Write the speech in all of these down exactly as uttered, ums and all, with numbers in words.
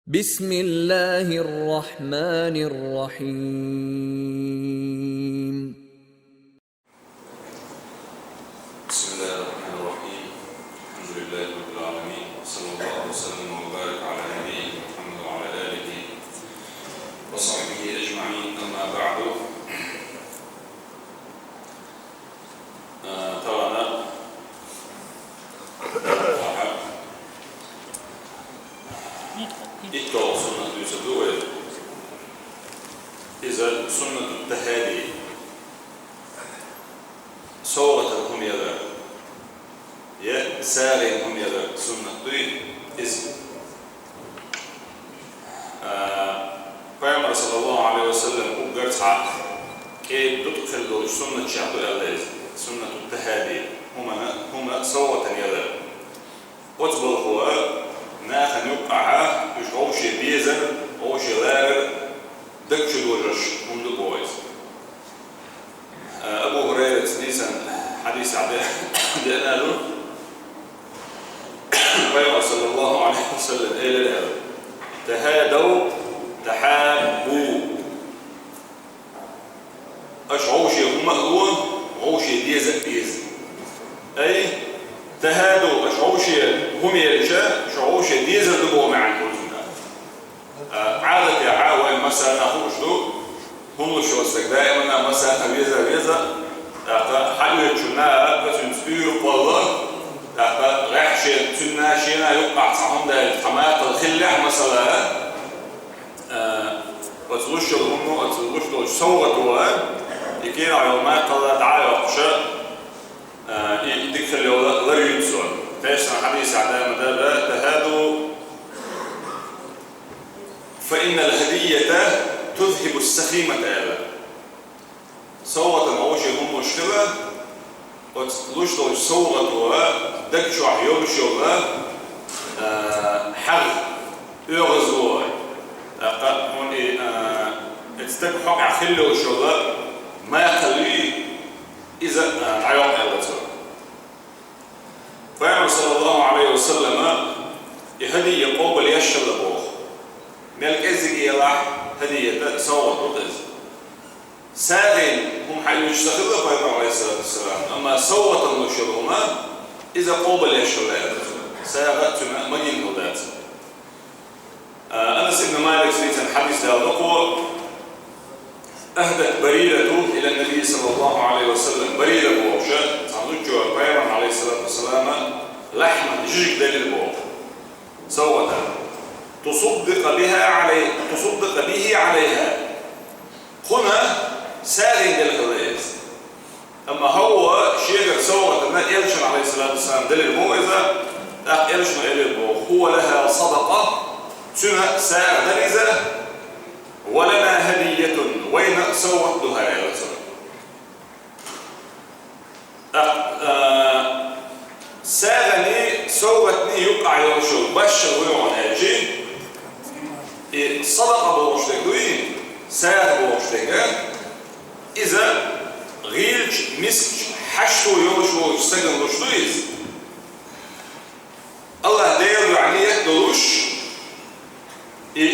بسم الله الرحمن الرحيم. بسم الله الرحمن الرحيم. الحمد لله رب العالمين. وصلى الله وسلم وبارك على نبينا محمد وعلى آله وصحبه أجمعين. أما بعد. Э, тахан итт суннат дийцар ду вай. Иза суннату тахади. СовгӀатал хӀума яр. Е сагӀийна хӀума яр суннат дуй иза. А, Пайхамар, саллаллаху Ӏалайхи ва саллам, уггар цхьа кӀеда дутӀа хила долчу суннатех ду аьлла иза. Суннату тахади. ХӀумана, хӀума совгӀатана яр. Оцу балхо нахана юккъехь уьш вовшийн безар, вовшийн ларар даг чу дожош хӀума ду боху иза. Абу ХӀурайрас дийцина хьадисехь де-, деана ду, Пайхамар, саллаллаху Ӏалайхи ва саллам, элира аьлла: «Тахадав, тахаббу». Аша вовшийн хӀума а ло, вовшийн деза а деза. Ай, тахаду, аша вовшийн хӀума елча, шу вовшийн дезар ду боху маьӀна хуьлуш. А, Ӏадатехь вайн массарна хууш ду, хӀума луш йолу стаг даимана массарна веза а веза, тӀаккха хьаоьцучунна а цуьнца уьйр а кхолла, тӀаккха гӀеххьа шен, цуьнан шена юккъехь цхьа хӀума даьлча, цхьа маккхал хиллехь, масала, а, оцу луш йолу хӀума, оцу луш долчу совгӀато а, и кийрахь йолу маккхалла дӀа а йоккхуш, а, и дика хила йолу лар юьту цо. Кхечу хьадисехь ма-дарра: «Тахаду, фа иннал хадиййата тузхибус сахимата», аьлла. СовгӀатана вовшийн хӀума луш хила, оцу луш долчу совгӀато а даг чохь йолуш йолу, а, хьагӀ, оьгӀазло, тӀаккха хьуна и, а, оцу стага хьокъехь хила йолуш йолу маккхал юй, иза, а, дӀайоккху аьлла цо. Пайхамар, саллаллаху Ӏалайхи ва саллама, и хадийя къобал еш хилла боху. Мел кӀеззиг елахь, хадийя ду, совгӀат ду иза. СагӀина хӀума хьаоьцуш ца хилла Пайхамар, Ӏалайхиссалату вассалам, амма совгӀатана луш йолу хӀума, иза къобал еш хилла аьлла цо. СагӀа цуьнан магийна хилла дац. А, Анас ибн Маликс дийцина хьадис дала доккхо: «Ахдат Барирату илан Набий, саллаллаху Ӏалайхи ва саллам». Барира бохуш цхьа зудчо Пайхамарна, Ӏалайхиссалату вассалам, лахьман, жижиг делира боху. СовгӀатана. «Тусаддакъа биха Ӏалай-, тусаддакъа бихи Ӏалайха». Кхунна сагӀина делла хилла иза. Амма хӀавва шегара совгӀатана элчана, Ӏалайхиссалату вассалам, делира боху иза, тӀаккха элчано элира боху: «Хува лаха садакъа», цуьнан сагӀа дара иза, «ва лана хадиййатун», вайна совгӀат ду хӀара, аьлла цо. ТӀаккха, а, сагӀанний, совгӀатний юккъехь йолуш йолу башхалла хӀун ю аьлча, и садакъа бохуш дерг дуй, сагӀа бохуш дерг, иза гӀийлачу мискачу хьашто йолуш волчу стагана луш ду иза. АллахӀ Делан дуьхьа ният долуш, и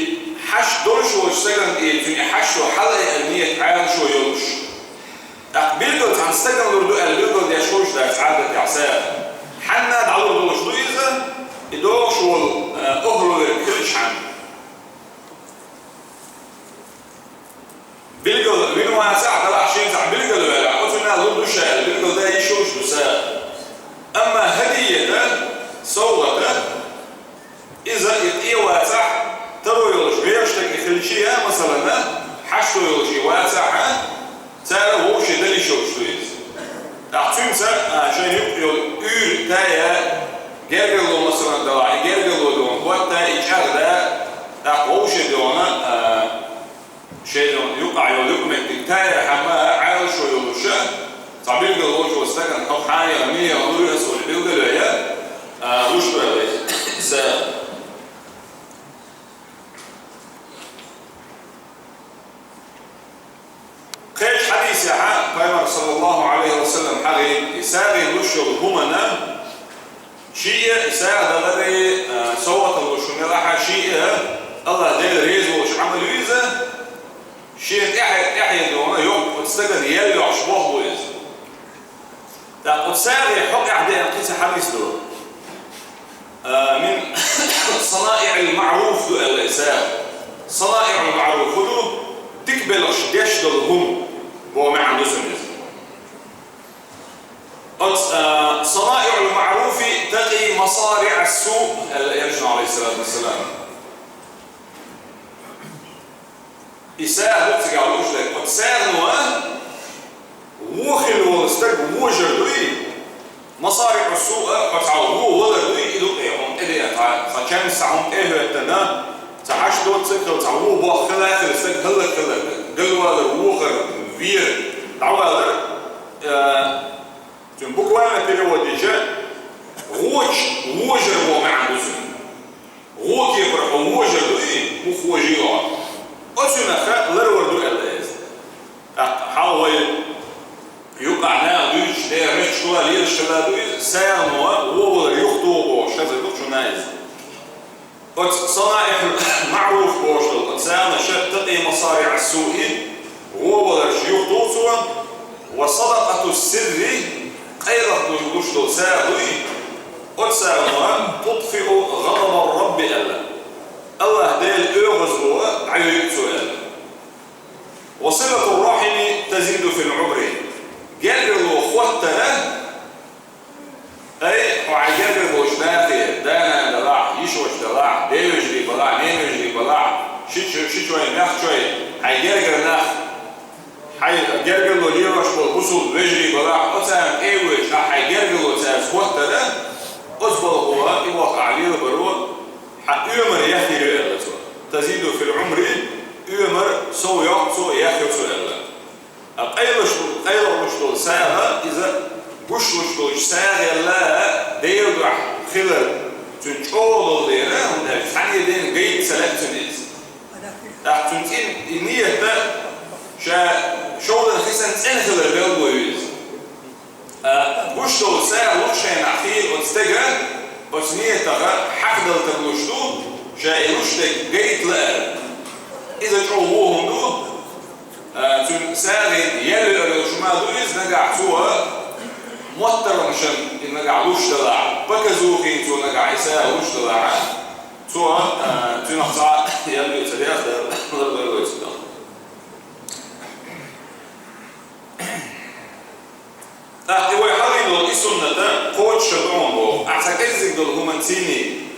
хьашт долуш волчу стагана, и цуьнан хьашто хьалаайъа ният Ӏалашо йолуш. ТӀаккха билггал цхьана стагана лур ду аьлла билггал деш хуьлуш дац Ӏадатехь сагӀа. Хьанна дӀалур долуш ду иза, и догӀуш волу, а, охӀла верг хилча хьанна. Билггал вина вацахь, делахь шен цхьа билггал ваьлахь, оцунна лур ду ша аьлла, билггал дан йиш йолуш ду сагӀа. Амма хадийя ду, совгӀат ду, иза и къе вацахь, таро йолуш бераш дерг и хилча а, масалана, хьашто йолуш и вацахь а, цара вовше дала йиш йолуш ду иза. ТӀаккха цуьнца, а, шайн юкъа йолу уьйр тая, гергарло, масалана, далахь, и гергарло дона хӀотта, и чӀагӀда, тӀаккха вовше дона, а, шайн юкъахь йолу юкъаметтиг тайархьама Ӏалашо йолуш, цхьа билггал волчу стагана хьо хьан яхана, мила яхана лур ю аса олий билгалве, а, луш ваьлла иза. Кхечу хьадисехь Пайхамар, саллаллаху Ӏалайхи ва саллам, хьагӀийна, и сагӀина луш йолу хӀуманна, шиъ а, и сагӀа даларе, а, совгӀатана луш хӀума елахь а, шиъ а, хьадис ду. А, мин санаиӀил маӀруф ду аьлла и сагӀа. СанаиӀул маӀруф хӀун ду? Дика белхаш деш долу хӀума боху маьӀна ду цуьнан иза. Оцу, а, санаиӀул маӀруфи такъи масариӀас суъ аьлла Элчано, алейхиссалату вассалам. И сагӀа ду цигахь лууш дерг. Оцу сагӀано вон хилла волу стаг вожар дуй, масариӀу суъ, хьо цхьа вон валар дуй, и ду-кх хьуна тӀедеана, цхьа, цхьа чамса хьуна тӀе а хӀоьттина, цхьа хьашт доцург хилла, цхьа вон бохам хилла, хилла стаг хӀаллакьхилар, галвалар, вохар, вер, дӀавалар, э, цуьнан буквально перевод дича, гӀочу вожар боху маьӀна ду цуьнан. ГӀо кепара хьо вожар дуй, муха вожий хьо. Оцунах ларвар ду аьлла иза. ТӀаккха хьал вай юкъахь наха дуьйцуш, дера меттигаш лелаш хилла ду иза, сагӀано вон валар юхатуху бохуш хезар ду шуна иза. Оцу санаиӀул маӀруф бохуш долу оцу сагӀанаш такъи масариӀас суъи, вон валарш юхатуху цо, ва садакъатус сирри, къайлаха луш долу сагӀа дуй, оцу сагӀано тутфиу гӀадабар Рабби аьлла. АллахӀ Делан оьгӀазло дӀайоьду цо аьлла. Ва силатур рахьими тазиду фил Ӏумри. Гергарло хӀоттар, ай, хьо хьайн гергара болчу нахе, да-нана далахь, йишош далахь, ден вежарий балахь, нен вежарий балахь, ши чо-, ши чой, мех чой, хьайн гергара нах, хьайн гергарло лелош болу бусулба вежарий балахь, оцарна тӀе а воьдуш, ахь хьайн гергарло цаьрца хӀоттар, оцу балхо и воккха ахь лелабаро хьан оьмар яхйийр ю аьлла цо. Тазиду фил Ӏумри, оьмар сов йоккху цо, яхйо цо аьлла. Ткъа къайлаш, къайлаха луш долу сагӀа, иза гуш луш долчу сагӀелла Делан дуьхьа хилар цуьнан чӀогӀа долу дела, хӀунда аьлча цхьаьнгге дена гайта ца лаьа цуьнан иза. ТӀаккха цуьнан цӀин и нийят ша шовдан хи санна цӀена хилар белгало ю иза. А, гуш долу сагӀа лучу хенахь хийла оцу стеган, оцу нийятах хьакъ дала тарлуш ду, ша и луш дерг гайта лаар. Иза чӀогӀа вон хӀума ду, а, цуьнан сагӀина ял йолуш хӀума ду иза, нагахь цо моттаргӀанашна и нагахь луш далахь, показухийна цо нагахь и сагӀа луш далахь, цо, а, цуьнах цхьа ял йо ца деза, лардойла вай цуьнах. ТӀаккха и вай хьалийна долу и суннат кхочушдо хьуна боху. Ахьа цхьа кӀеззиг долу хӀуманций,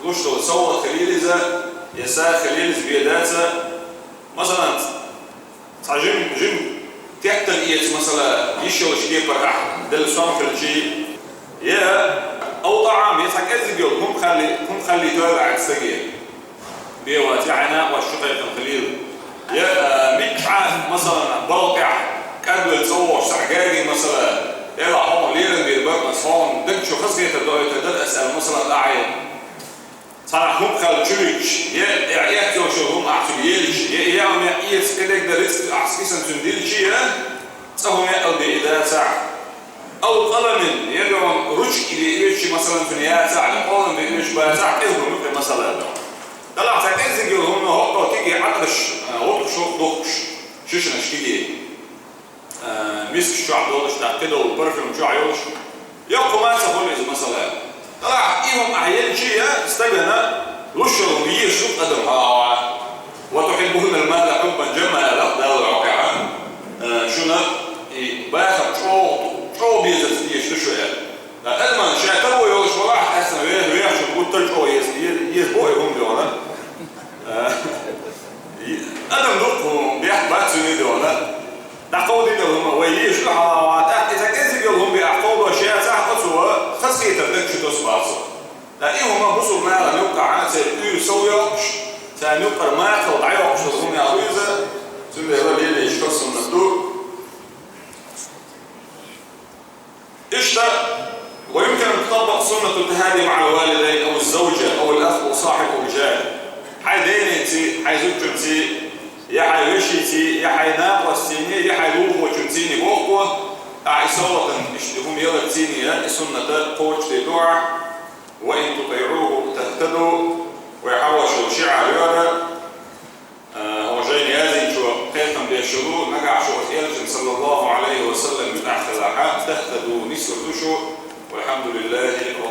луш долу совгӀат хилийла иза, я сагӀа хилийла иза, бен дац. Масалан, цхьа жим, жим теттар эца, масала, йиш йолчу кепара ахь делла сом хилчий, я ау тӀаӀам, я цхьа кӀеззиг йолу хӀума хилли-, хӀума хиллийтар ахь стаге. Бен вац, я хьайн накъост чу кхайкхина хилийла. Я, а, миччахьа, масалан, балха тӀехь кӀадвелла цӀа вогӀуш цхьа герга, масала, эла хьуна лерам бийр бара ас, хьуна даг чу хазахетар доуьйтур дара ас аьлла, масала, дӀахьийла. Цхьана хӀума хилла чу витча, я, я, эццо шо хӀума ахь цуьнга елча, я, я хӀума эца кхидерг дан рицкъ ахь скисан цуьнга дилча, я, цӀа хӀума ял бен и дацахь. Ау къаламин, я догӀун ручки бен оьцуш, масалан, цуьнан яцахь, я къолам бен оьцуш бацахь, кӀезиг хӀума юкъе масала догӀун. Далахь цхьа кӀеззиг йолу хӀума хӀокхо кӀиге Ӏатраш, а, гӀуллакхаш хӀокхуш, духкуш, шишанаш кӀиге. А, мискаш чохь долуш, тӀаккха кхидолу парфюм чохь йолуш. Йоккха хӀума ца хуьлу иза масала. Далахь и хӀума ахь елчий, я стагана луш йолу хӀума езаш ду адам хьалха. Ва тухьиббунал мала хьуббан жамма, аьлла Дала Къуръан. Э, шуна и бахам чӀогӀа, чӀогӀа безарца дезаш ду шу аьлла. Ткъа адаман ша таро йолуш валахь, аьсна ве-, вехачун гуттар а чӀогӀа еза, е-, еза бо и хӀума доьгӀна. Э, и адам дукха бехк бац цуьнан доьгӀна. ДӀакховдийна хӀума вай езаш ду хьалха, тӀаккха иза кӀеззиг йолу хӀума бен ахь кховдош яцахь, оцо хазахетар даг чу тосу бацо. Ткъа и хӀума бусулба нахана юккъахь церан уьйр сов йоккхуш, царна юккъара макхал дӀайоккхуш долу хӀума яхь ду иза, цундела лелийча хаза суннат ду. Иштта, ва юмкину ан тутаббакъа суннату тахади маӀал валидайн ау ззавжа ау ал-ах ау сахьиб ау жар. Хьайн деници, хьайн зудчуьнци, я хьайн вешийци, я хьайн накъостцини, я хьайн лулахочуьнцини боху, ахь и совгӀатан иштта хӀума яларцини я и сунната кхочушдийр ду ахь. Ва ин тутиӀуху тахтаду, вай хьалхош йолу шиӀар яра, а, хьо жайна яздинчо кхайкхам беш йолу, нагахь шу оцу Элчан, саллаллаху Ӏалайхи ва саллам, муьтӀахь хилахь, тахтаду, нислур ду шу, вай الحمد لله